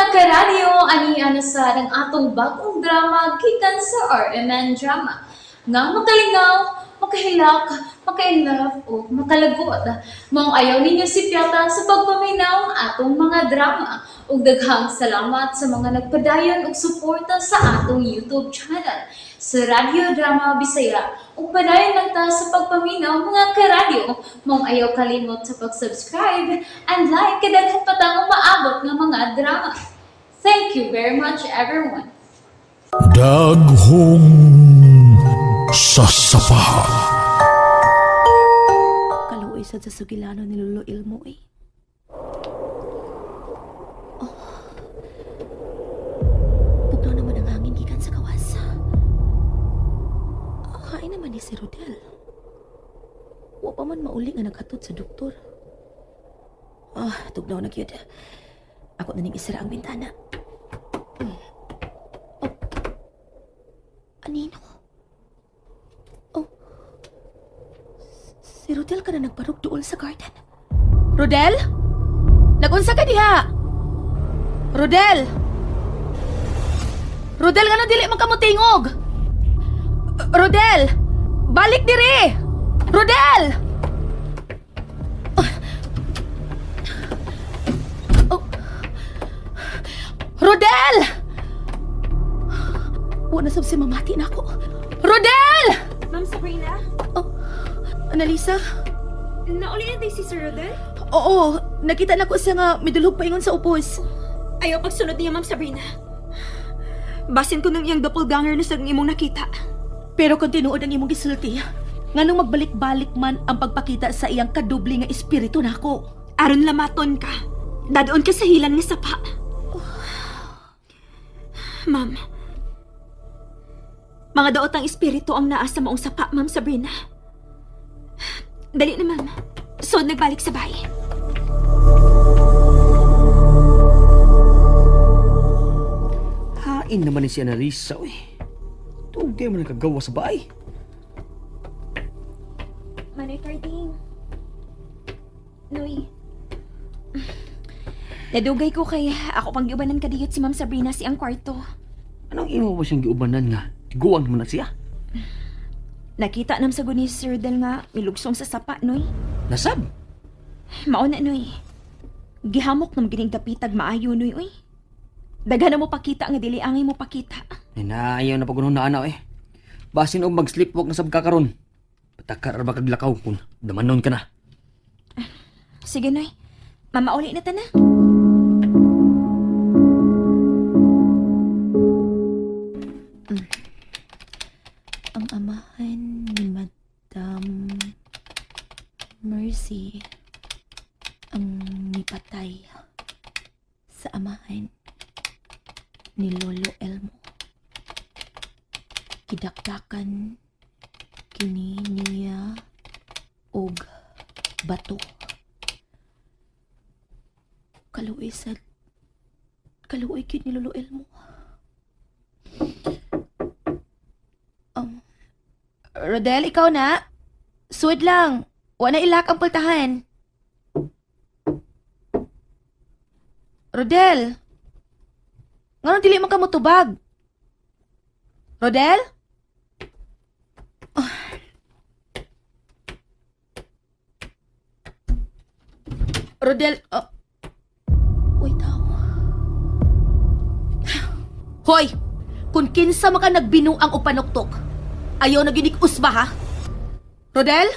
Karadyo, ani ana sa ang atong bagong drama gikan sa RMN Drama. Nga makalingaw, makahilak, makainlove o makalagot. Maong ayaw ninyo si Piata sa pagpaminaw ang atong mga drama. Ug daghang salamat sa mga nagpadayon og suporta sa atong YouTube channel sa Radyo Drama Bisaya. Ug padayon lang ta sa pagpaminaw, mga karadyo. Maong ayaw kalimot sa pag-subscribe and like kay daghan pa tang umaabot nga mga drama. Thank you very much, everyone. Daghong sasapa. Kaluoy sad sa sugilano ni Lolo Ilmo eh. Oh. Bugnaw naman ang hangin gikan sa gawas. Hain naman ni si Rodel. Wa pa man mauli nga naghatod sa doktor. Ah, tugnaw na gyud. Ako na ning isira ang bintana. Oh. Anino? Oh. Si Rodel ka na nagbarog dool sa garden. Rodel? Nagunsa ka diha? Rodel! Rodel, nga dili man ka motingog! Rodel! Balik diri! Rodel! Oh. Rodel! Wa na sab si mamati na ako. Rodel! Ma'am Sabrina, Oh, Annalisa? nauli na day si Sir Rodel? Oo, nakita na ko siya nga midulhog paingon sa upos. Ayaw pagsunod niya, Ma'am Sabrina. Basin ko nang iyang doppelganger na sa imong nakita. Pero kung tinuod ang imong gisulti, nganong magbalik-balik man ang pagpakita sa iyang kadubli nga espiritu nako. Aron lamaton ka. Dadoon ka sa hilan nga sapa. Ma'am, mga daot ang espiritu ang naa sa maong sapa, Ma'am Sabrina. Dali na, ma'am. So, nagbalik sa bahay. Hain naman ni si Annalisa, uy. Tugay man ang kagawa sa baay. Manoy Carding. Noy. Nadugay ko kay ako pang giubanan kadiyot si Ma'am Sabrina si ang kwarto. Anong imo ba siyang giubanan nga? Tiguan mo na siya. Nakita nam sa ni Sir Rodel nga milugsong sa sapa, Noy. Nasab. Mao na, Noy. Gihamok nam gining dapitag maayo, Noy, uy. Daghan na mo pakita nga dili angay mo pakita. Ay na, ayaw na pagunong na ana, eh. Basin og mag-sleepwalk na sab ka karon. Patakar ra ba kag lakaw kung damanon ka na. Sige, Noy. Mamauli na ta na. Ang amahan ni Madam Mercy ang nipatay sa amahan ni Lolo Elmo. Gidakdakan kini niya og bato. Kaluoy sa kaluoy gyud ni Lolo Elmo. Rodel, ikaw na. Suod lang. Wa na ilak ang pultahan. Rodel! Nganong dili man ka motubag? Rodel? Ah. Rodel, oh. Uy, tao. Hoy! Kung kinsa man ka nagbinuang o panuktok, ayaw na ginig usba ha? Rodel?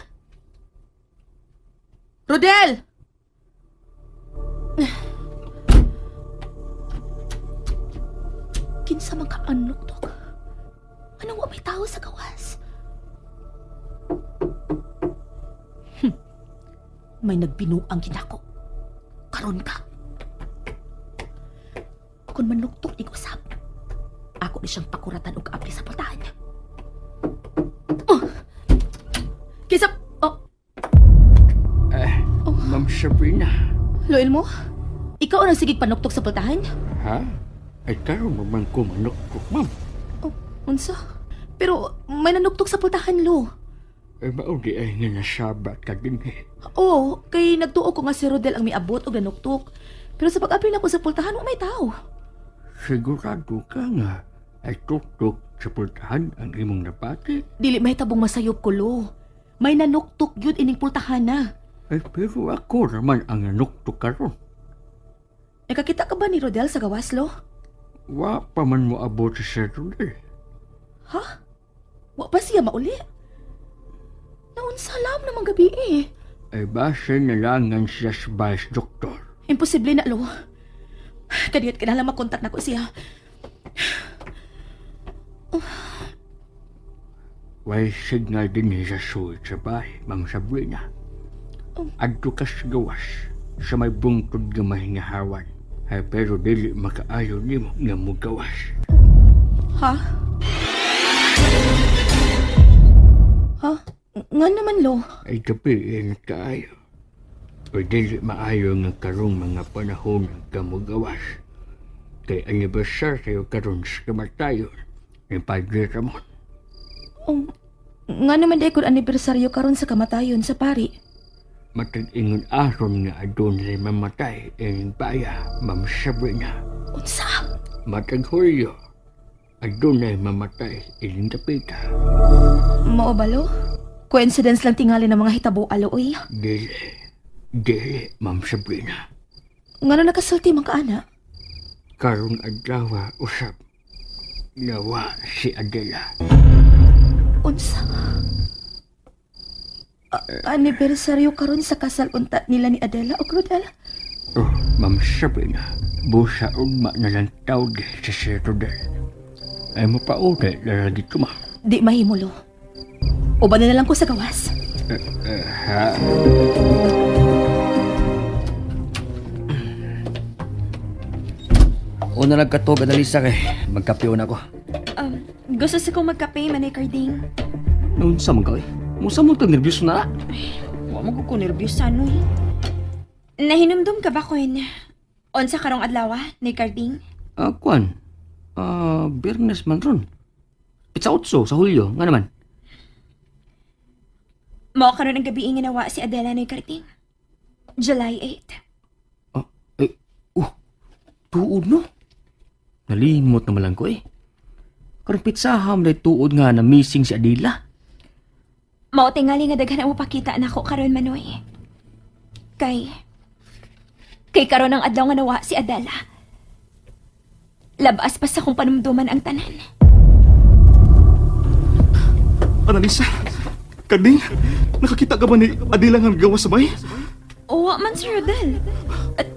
Rodel! Kinsa man ka anuktok? Anong wa may tao sa gawas? May nagbinuang ginako. Karon ka. Kung manuktok ni usab, ako ni siyang pakuratan og kaapli sa pultahan. Oh! Kisa... Oh, Eh, Ma'am Sabrina. Loel mo? Ikaw ang sigig panuktok sa pultahan? Ha? Ay karon mo man ko manuktok, ma'am. Oh, unsa? Pero may nanuktok sa pultahan, Lo. Ay mao di ay nga nasabat ka din eh. Oo, kay nagtuo ko nga si Rodel ang miabot og nanuktok. Pero sa pag-apil nako sa pultahan, wa may tao. Sigurado ka nga ay tuktok sa pultahan ang imong napati. Dili mahitabong masayop ko, lo. May nanuktok yun ining pultahan na. Ay pero ako raman ang nanuktok karon. Nakakita ka ba ni Rodel sa gawas, lo? Wa pa man mo abot sa Sir Rodel. Ha? Wa pa siya mauli? Naunsa lam namang gabi eh. Ay base nalangan siya sa vice doktor. Imposible na, lo. Kadiyot ka na lang makontak na ko siya. Way signal din sa suwit sa bahay, Ma'am Sabrina. Adto ka sa gawas, sa may bungtod nga mahingahawan. Ay pero dili makaayo nimo nga mugawas. Ha? Ha? Nga naman, lo. Ay gabi eh, kaayo. O dili maayo nga karong mga panahon ka mugawas. Kay anibersaryo karon sa kamatayon ni Padre Ramon. Oh, nga naman di kung anibersaryo karon sa kamatayon sa pari. Matag ingon aron nga adunay mamatay ining baya, Ma'am Sabrina. Unsa? Matag Hulyo, adunay mamatay ining dapita. Mao ba, lo? Coincidence lang tingali ng mga hitabo, alo, oy. Dili, dili, Ma'am Sabrina. Ngano nakasulti man ka, ana? Karong adlaw usab, nawa si Adela. Unsa? Anibersaryo karon sa kasal unta nila ni Adela o Rodel? Oh, Ma'am Sabrina, busa ugma na lang tawag sa Sir Rodel. Ay mapauli na lagi ko, ma'am. Di mahimo, lo. Uban na lang ko sa gawas. Ha? Una nagkatog, Analisa kay magkape na ko. Gusto sa kong magkape, Manay Carding. Naunsa man ka eh. Musa mo to nervyoso na. Wa mo ko nervyos anoy. Nahinumdum ka ba, Quinn? Unsa karong adlaw, ni Carding? Ah, kuan. Ah, Biyernes man ron. Pitsa 8 sa Hulyo, nga naman. Mao karon ang gabi nga nawa si Adela ni Carding. July 8. Ah, eh, tuod no? Nalimot naman lang ko eh. Karong pitsaham na tuod nga na missing si Adela. Mao tingali nga daghan ang mapakita nako karon Manoy. Kay karon ang adlaw nga nawa si Adela. Labas pa sa kong panumduman ang tanan. Analisa, Karding, nakakita ka ba ni Adela nga gawas sa bay? Owa man si Rodel.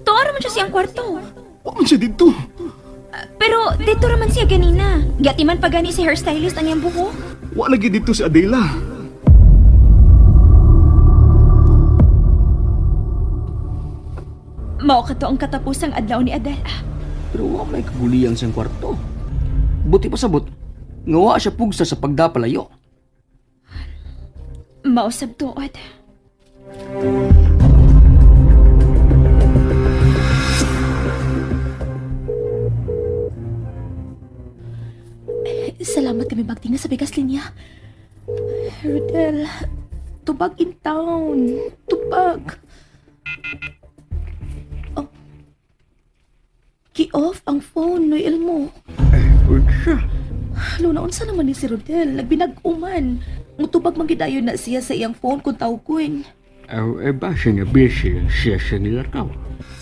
Tuwa man siya siyang kwarto. Wa man siya dito. Pero dito raman siya ganina. Gatiman pa gani si hairstylist ang iyang buhok. Wa lagi dito si Adela. Mao ka to ang katapusang adlaw ni Adela. Pero wa may kaguliyang siyang kwarto. Buti pa sabot, nga wa siya pugsa sa pagdapalayo. Mao sab tuod. Salamat kami bagting na sa bigas linya. Rodel, tubag in town. Tubag. Oh. Ki-off ang phone, Noy Elmo. Unsa? Luna, unsa naman ni si Rodel? Nagbinag-uman. Mutubag magidayon na siya sa iyang phone kung tawgoin. Aw, eh base na busy lang siya sa nilakaw.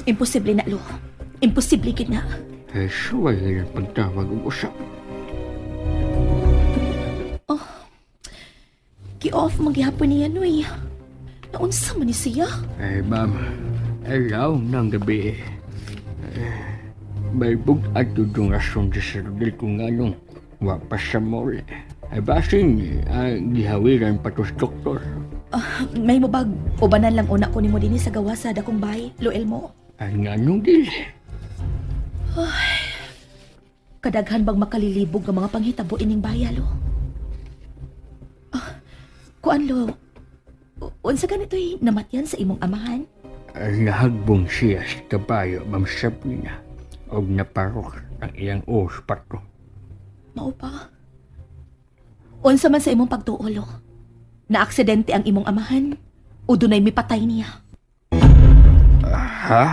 Imposible na, Lo. Imposible gid na. Ay suway na pagtawag og usap. Ki-off manggihapon niya, Noy. Naunsa man ni siya? Ay ma'am, ay law ng gabi. Eh, may bug-at yung rason sa Sir Rodel kung anong wa pa sa mall. Ay basin, ay gihawiran pa to sa doktor. Ah, may mubag, ubanan lang una ko nimo dinhi sa gawas sa dakong bahay, Lo Elmo. Ay nganong dili. Kadaghan bang makalilibog nga mga panghitabo ining baya, lo? Ah, kuan, lo? Unsa ganito'y namatyan sa imong amahan? Ay nahagbong siya sa kabayo, Ma'am Sabrina. Og naparok ang iyang os pato. Mao pa. Unsa man sa imong pagtuo, lo? Naaksidente ang imong amahan? O dunay mipatay niya? Ha?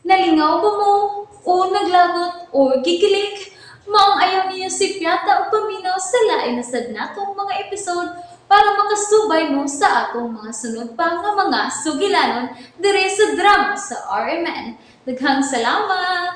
Nalingaw ba mo? o naglagot o gikilig? Maong ayaw niyo si Piata o paminaw sa lain na sad natong mga episode para makasubay mo sa atong mga sunod pa nga mga sugilanon dire sa drama sa RMN. Daghang salamat!